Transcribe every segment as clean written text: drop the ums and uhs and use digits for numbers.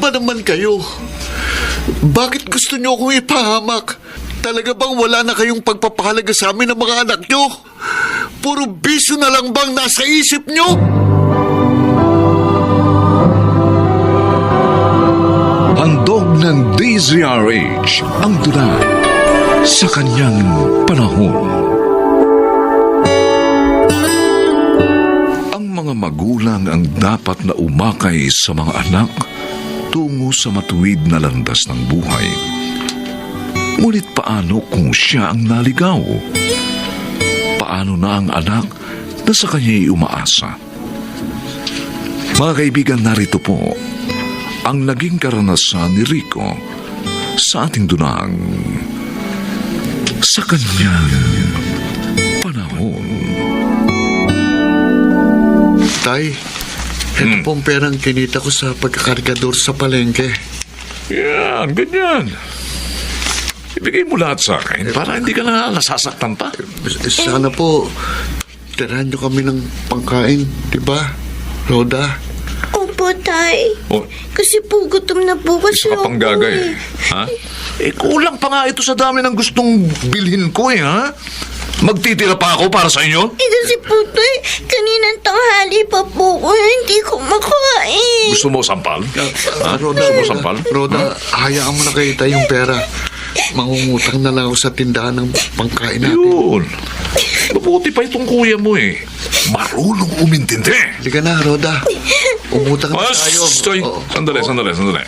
ba naman kayo? Bakit gusto niyo akong ipahamak? Talaga bang wala na kayong pagpapahalaga sa amin ng mga anak niyo? Puro bisyo na lang bang nasa isip niyo? Handog ng DZRH ang tula sa kanyang panahon. Ang mga magulang ang dapat na umakay sa mga anak tungo sa matuwid na landas ng buhay. Ngunit paano kung siya ang naligaw? Paano na ang anak na sa kanya'y umaasa? Mga kaibigan, narito po ang naging karanasan ni Rico sa ating dunang sa kanyang panahon. Tay, ito pong perang kinita ko sa pagkakargador sa palengke. Yan, ganyan. Ibigay mo lahat sa akin para hindi ka na nasasaktan pa. Sana po, tirahan niyo kami ng pangkain, di ba, Rhoda? Opo, Tay. Oh, Kasi po gutom na po kasi isa ka pang gagay. Ha? Kulang pa nga ito sa dami ng gustong bilhin ko ha? Magtitira pa ako para sa inyo? Kasi po, Tay, kaninang tanghali pa po ko, hindi ko makain. Gusto mo sampal? Ha? Rhoda, Gusto mo sampal? Rhoda, hayaan mo na kayo tayo yung pera. Mangungutang na lang ako sa tindahan ng pangkain natin. Yun. Mabuti pa itong kuya mo Marunong umintindi. Hindi ka na, Rhoda. Umutang na tayo. Stoy. Sandali.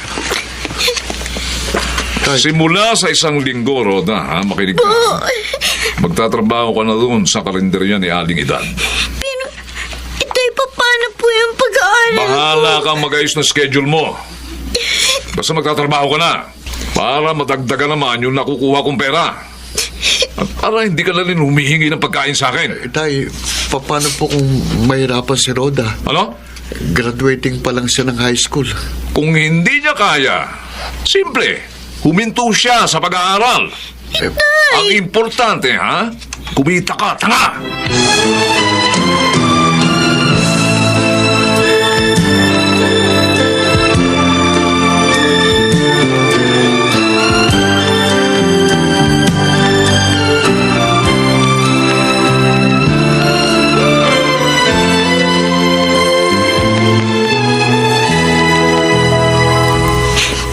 Tay. Simula sa isang linggo, Rhoda, makinig ka. Magtatrabaho ka na doon sa kalendarya ni Aling Edad. Pero, Tay, paano po yung pag-aaral Bahala ko? kang mag-ayos ng schedule mo. Basta magtatrabaho ka na para madagdagan naman yung nakukuha kong pera. At para hindi ka na rin humihingi ng pagkain sa akin. Tay, paano po kung mahirapan si Rhoda? Ano? Graduating pa lang siya ng high school. Kung hindi niya kaya, simple, huminto siya sa pag-aaral. Ang importante, kumita ka, tanga!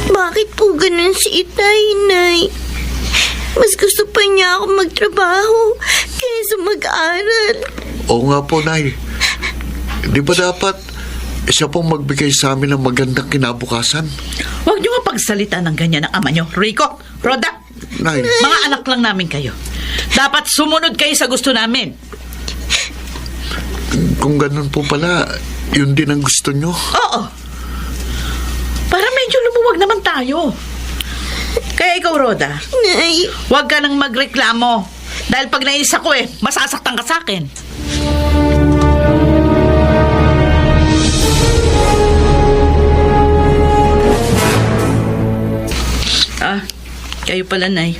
Bakit po ganun si Itay, Nay? Mas gusto pa niya ako magtrabaho kaysa mag-aral. Oo nga po, Nay. Di ba dapat siya pong magbigay sa amin ng magandang kinabukasan? Huwag niyo nga pagsalita ng ganyan ng ama niyo. Rico, Rhoda, Nay, mga anak lang namin kayo. Dapat sumunod kayo sa gusto namin. kung ganun po pala, yun din ang gusto nyo. Oo. Para medyo lumuwag naman tayo. Kaya ikaw, Rhoda, Nay, huwag ka nang magreklamo. Dahil pag nainis ako masasaktan ka sa akin. Kayo pala, Nay.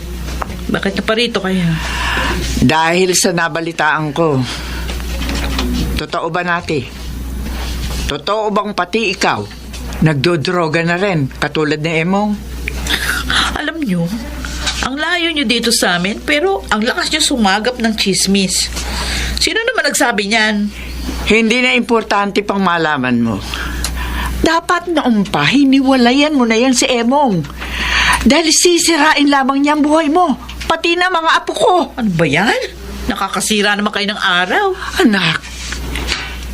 Bakit na parito kayo? Dahil sa nabalitaan ko, totoo ba nati? Totoo bang pati ikaw, nagdodroga na rin, katulad ni Emong? Alam nyo, ang layo nyo dito sa amin, pero ang lakas nyo sumagap ng chismis. Sino naman nagsabi niyan? Hindi na importante pang malaman mo. Dapat noon pa, hiniwalayan mo na yan si Emong. Dahil sisirain lamang niya ang buhay mo, pati na mga apo ko. Ano ba yan? Nakakasira naman kayo ng araw. Anak,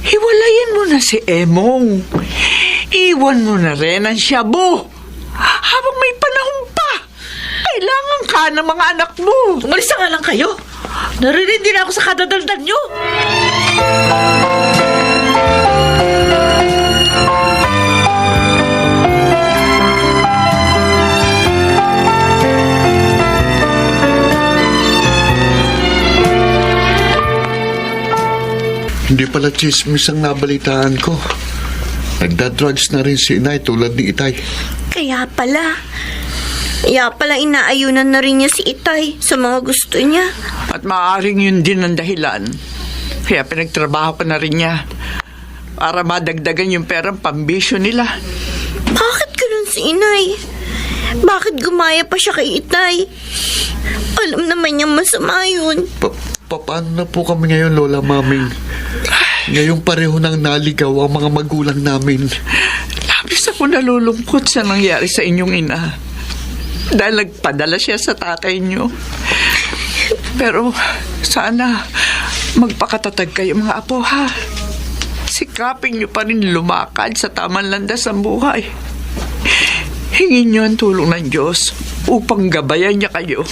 hiwalayan mo na si Emong. Iwan mo na rin ang shabu. Habang may panahon pa, kailangan ka ng mga anak mo. Umalis na nga lang kayo. Narinig din ako sa kadadaldan nyo. Hindi pala chismis ang nabalitaan ko. Nagda-drugs na rin si Inay tulad ni Itay. kaya pala inaayunan na rin niya si Itay sa mga gusto niya. At maaaring yun din ang dahilan. Kaya pinagtrabaho ko na rin niya para madagdagan yung perang pambisyo nila. Bakit ganun si inay? Bakit gumaya pa siya kay itay? Alam naman niyang masama yun. Paano na po kami ngayon, Lola Maming? Ngayong pareho nang naligaw ang mga magulang namin. Labis ako nalulungkot sa nangyari sa inyong ina. Dahil nagpadala siya sa tatay niyo. Pero sana magpakatatag kayo mga apo, ha? Sikapin niyo pa rin lumakad sa tamang landas ng buhay. Hingin niyo ang tulong ng Diyos upang gabayan niya kayo.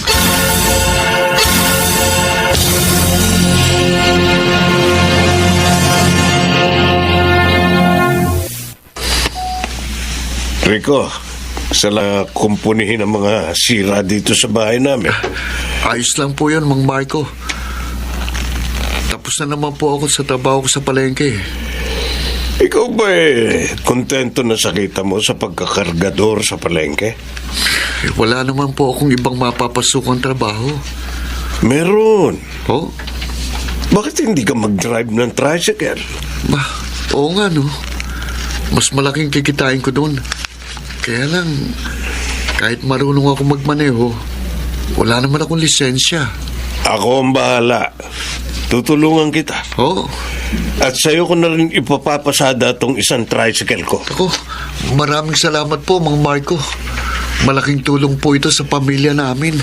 Rico, sala kumpunihin ang mga sira dito sa bahay namin. Ayos lang po yun, Mang Marco. Tapos na naman po ako sa trabaho ko sa palengke. Ikaw ba kontento na sa kita mo sa pagkakargador sa palengke? Wala naman po akong ibang mapapasukang trabaho. Meron. Oh? Bakit hindi ka mag-drive ng tricycle? Oo nga, no. Mas malaking kikitain ko doon. Kaya lang, kahit marunong ako magmaneho, wala naman akong lisensya. Ako ang bahala. Tutulungan kita. Oo. At sa'yo ko na rin ipapapasada tong isang tricycle ko. Ako, maraming salamat po, Mang Marco. Malaking tulong po ito sa pamilya namin.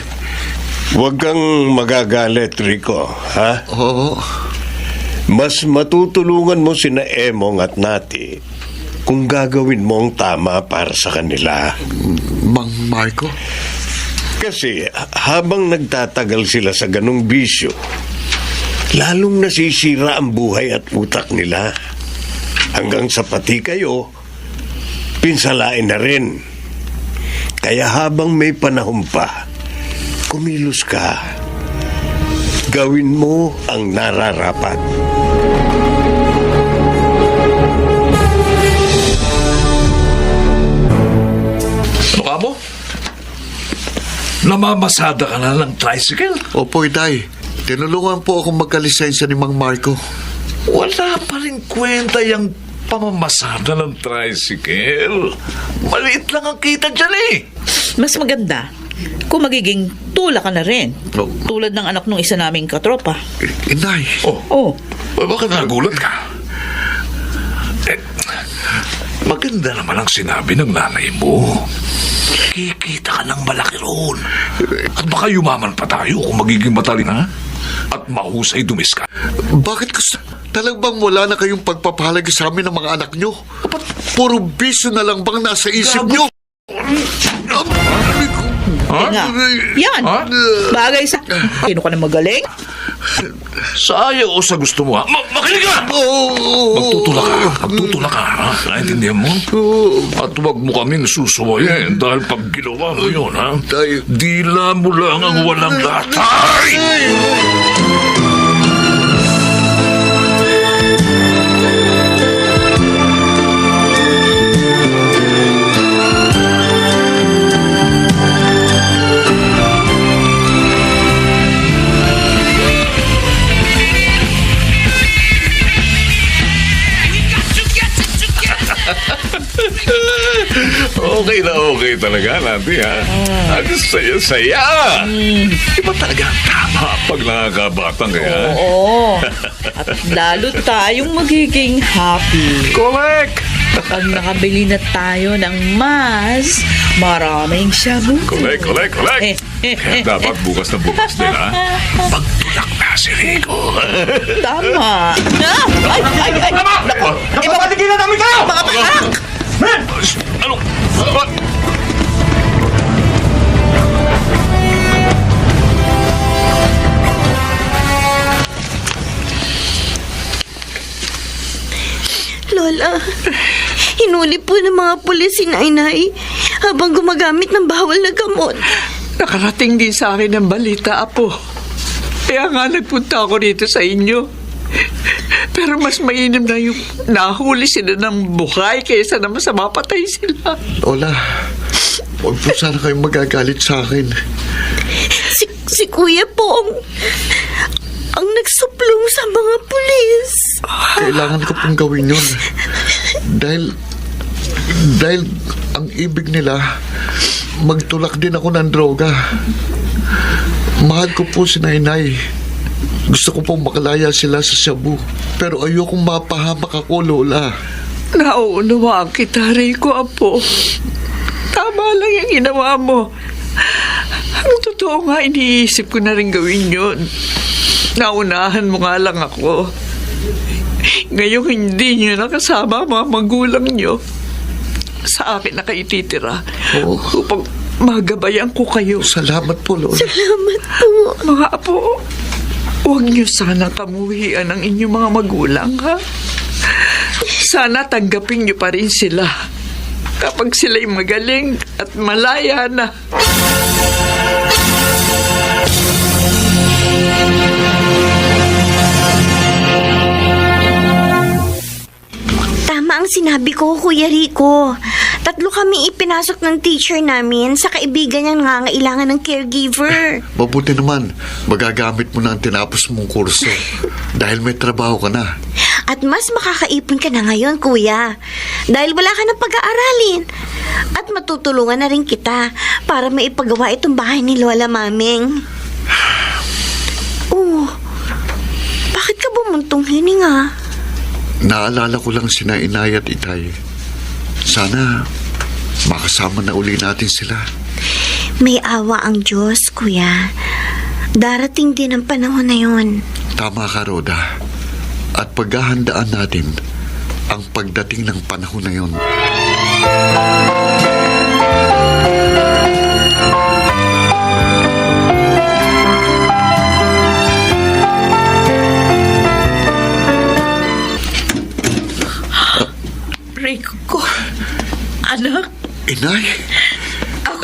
Huwag kang magagalit, Rico, ha? Oo. Mas matutulungan mo sina Emong at Nati kung gagawin mo ang tama para sa kanila. Mang Marco? Kasi habang nagtatagal sila sa ganong bisyo, lalong nasisira ang buhay at utak nila. Hanggang sa pati kayo, pinsalain na rin. Kaya habang may panahon pa, kumilos ka. Gawin mo ang nararapat. Ano ka mo? Namamasada ka na ng tricycle? Opo, Itay. Tinulungan po akong magkalisensya ni Mang Marco. Wala pa rin kwenta yung pamamasada ng tricycle. Maliit lang ang kita dyan eh. Mas maganda kung magiging tula ka na rin. Oh. Tulad ng anak nung isa naming katropa. Inay, Oh, Bakit nagulat ka? Maganda naman ang sinabi ng nanay mo. Kikita ka ng malaki roon. At baka yumaman pa tayo kung magiging matalin, ha? At mahusay dumis ka. bakit gusto... Talagang wala na kayong pagpapahalaga sa amin ng mga anak nyo? Puro bisyo na lang bang nasa isip nyo? nga. Yan. Ha? Bagay sa... Sino ka na magaling? Sa ayaw o sa gusto mo, ha? Makinig ka! Magtutula ka, ha? Naintindihan mo? At huwag mo kaming susuwayin dahil pag ginawa mo yun, ha? Dila mo lang ang walang latay! Okay na okay talaga natin, ha? Ang saya-saya! Iba talaga ang tama pag nakakabatang kaya. Oo. At lalo tayong magiging happy. Correct! Pag nakabili na tayo ng mas maraming shabu. Correct! Kaya dapat bukas na bukas din, ha? Pagtulak na si Rico. Tama. Ay! Nako! Napapatigilan namin kayo! Mga panak! Ano? Lola, hinuli po ng mga pulis si Nainay habang gumagamit ng bawal na gamot. Nakarating din sa akin ang balita, Apo. Kaya nga nagpunta ako dito sa inyo. Pero mas mainam na yung nahuli sila ng buhay kaysa naman sa mapatay sila. Lola, huwag po sana kayong magagalit sa akin. Si Kuya Pong ang nagsuplong sa mga pulis. Kailangan ko pong gawin yun. Dahil Ang ibig nila, magtulak din ako ng droga. Mahal ko po si Nainay. Gusto ko pong makalaya sila sa shabu. Pero ayokong mapahamak ako, Lola. Nauunawaan kita, Rico, Apo. Tama lang yung ginawa mo. Ang totoo nga, iniisip ko na rin gawin yun. Naunahan mo nga lang ako. Ngayon hindi nyo nakasama ang mga magulang nyo. Sa akin na kayo titira. Oo. Upang magabayan ko kayo. Salamat po, Lola. Salamat po. Mga apo, huwag nyo sana kamuhian ang inyong mga magulang, ha? Sana tanggapin nyo pa rin sila kapag sila'y magaling at malaya na. Tama ang sinabi ko, Kuya Rico. 3 kami ipinasok ng teacher namin sa kaibigan niyang nangangailangan ng caregiver. Mabuti naman, magagamit mo na ang tinapos mong kurso. Dahil may trabaho ka na. At mas makakaipon ka na ngayon, Kuya. Dahil wala ka ng pag-aaralin. At matutulungan na rin kita para maipagawa itong bahay ni Lola Maming. Oh, bakit ka bumuntong hininga? Naalala ko lang sina Inay at Itay. Sana makasama na uli natin sila. May awa ang Diyos, Kuya. Darating din ang panahon na yun. Tama ka, Roda. At paghahandaan natin ang pagdating ng panahon na yon. Rico, anak, Inay?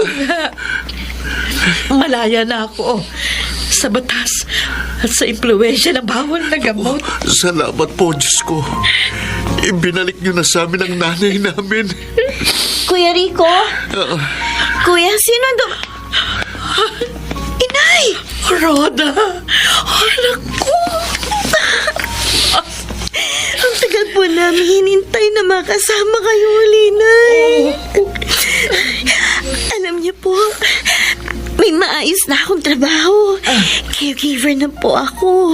ako nga. Malaya na ako sa batas at sa impluwensya ng bawal na gamot. Salamat po, Diyos ko. Ibinalik niyo na sa amin ang nanay namin. Kuya Rico? Kuya, sino Inay! Rhoda, anak ko. Ang tagal po namin hinintay na makasama kayo uli, Nay. Alam niyo po, may maayos na akong trabaho. Caregiver na po ako.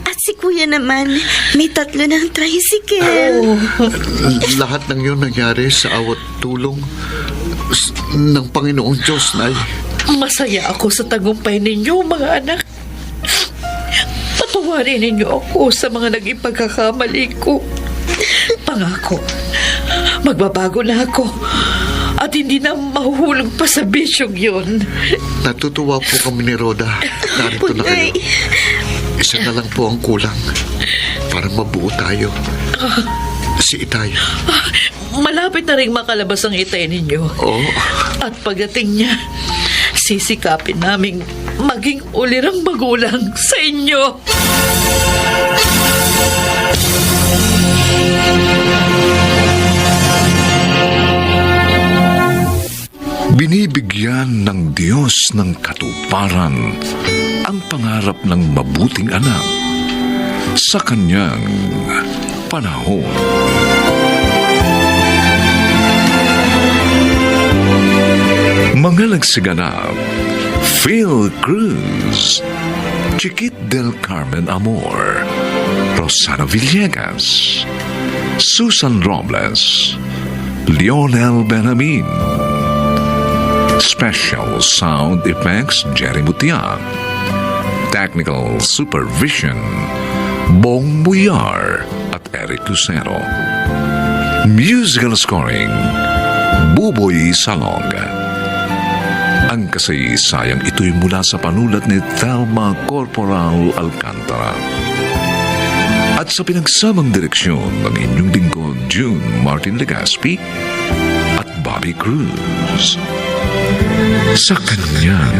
At si Kuya naman, may 3 ng tricycle. Lahat ng yun nangyari sa awat tulong ng Panginoong Diyos, Nay. Masaya ako sa tagumpay ninyo, mga anak. Patawarin ninyo ako sa mga naging pagkakamali ko. Pangako, magbabago na ako at hindi na mahuhulog pa sa bisyong yun. Natutuwa po kami ni Roda. Narito na kayo. Isa na lang po ang kulang para mabuo tayo. Si Itay. Malapit na rin makalabas ang Itay ninyo. Oo. At pagdating niya, sisikapin naming maging ulirang magulang sa inyo. Binibigyan ng Diyos ng katuparan ang pangarap ng mabuting anak sa kanyang panahon. Mga nagsiganap, Phil Cruz, Chiquit del Carmen Amor, Rosana Villegas, Susan Robles, Lionel Benjamin. Special Sound Effects, Jerry Mutia. Technical Supervision, Bong Buyar at Eric Lucero. Musical Scoring, Buboy Salong. Ang kasaysayang ito'y mula sa panulat ni Thelma Corporal Alcantara. At sa pinagsamang direksyon ng inyong lingkod, June Martin Legaspi at Bobby Cruz. Sa kanyang